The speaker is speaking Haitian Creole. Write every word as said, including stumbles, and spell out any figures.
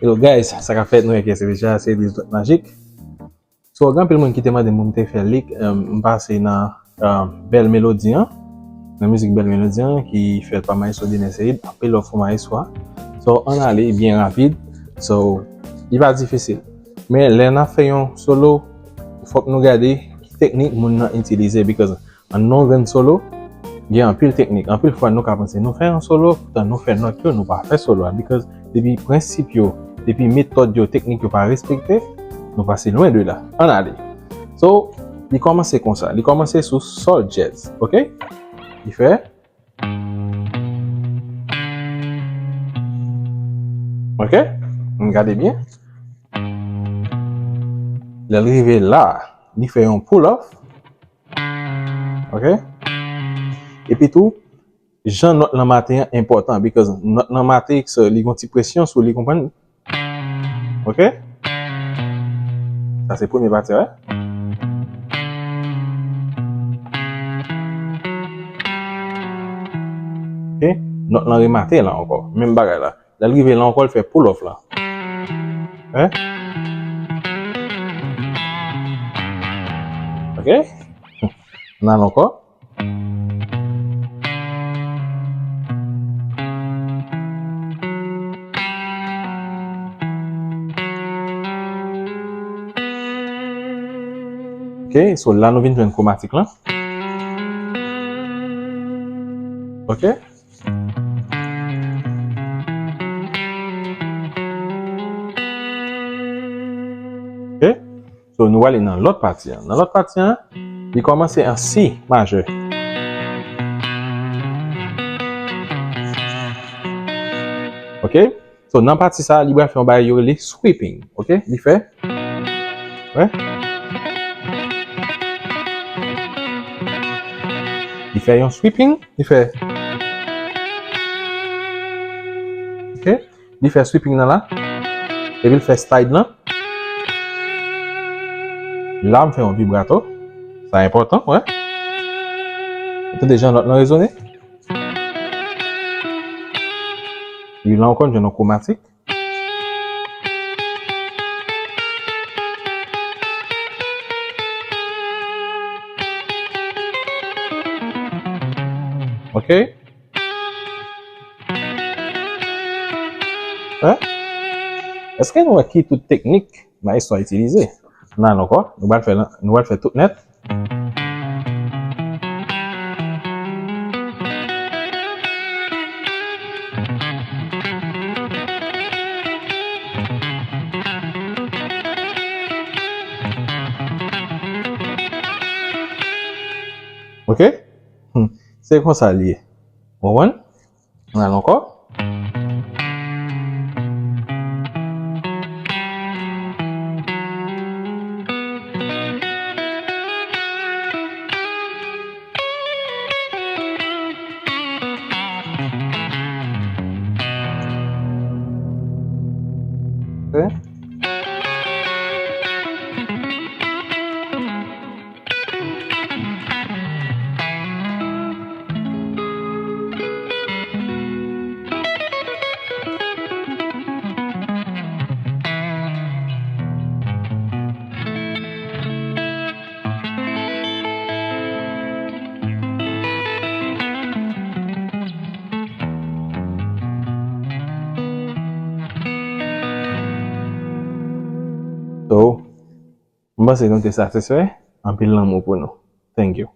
Hello guys, sa k ap fèt? Nou wè ke se deja se Rizot Magic. So, gen anpil moun ki te mande m pou m te fè lick, um, m pase nan, um, Bèl Melodi an, nan mizik Bèl Melodi an ki fèt pa Maestro Dener Ceide, anpil love pou Maestro a. So, ann ale byen rapid. So, li pa difisil. Men lè n ap fè yon solo, fòk nou gade ki teknik moun nan itilize, because an nou grenn solo, gen anpil teknik. Anpil fwa nou ka panse nou fè yon solo, poutan nou fè nòt yo, nou pa fè solo a. Because depi prensip yo, depi metòd yo, teknik yo pa respekte, nou pase lwen de la. Ann ale. So, li kòmanse konsa. Li kòmanse sou sòl dyèz, ok? Li fè. Ok? Ann gade byen. Lè l rive la, li fè yon pull off. Ok? Epi tou, jan nòt lan mate an enpòtan, because nòt lan mate, so, li gon ti presyon sou li, konprann? Ok? Sa se premye pati a, wi. Ok? Nòt lan remate la ankò. Menm bagay la. Lè l rive la ankò, l fè pull off la. Hein? Ok? N al ankò. Ok, so la nou vin jwenn kwomatik lan. Ok? Ok? So, nou ale nan lòt pati an. Nan lòt pati an, li kòmanse an si majè. Ok? So, nan pati sa, li pral fè yon bagay yo rele sweeping. Ok? Li fè. Wè? Li fè yon sweeping. Li fè. Ok? Li fè sweeping nan la. Epi l fè slide lan. La, m fè yon vibrato. Sa enpòtan, wè. Ou tande jan nòt lan rezone? Epi la ankò, nou jwenn yon kwomatik. Ok? Hein? Èske nou wè ki tout teknik maestro a itilize? N al ankò, nou pral fè, nou pral fè tout nèt. Ok? Hmm. Se konsa l ye. Ou konprann? N al ankò. Ok. So, m panse nou te satisfè. Anpil lanmou pou nou. Thank you.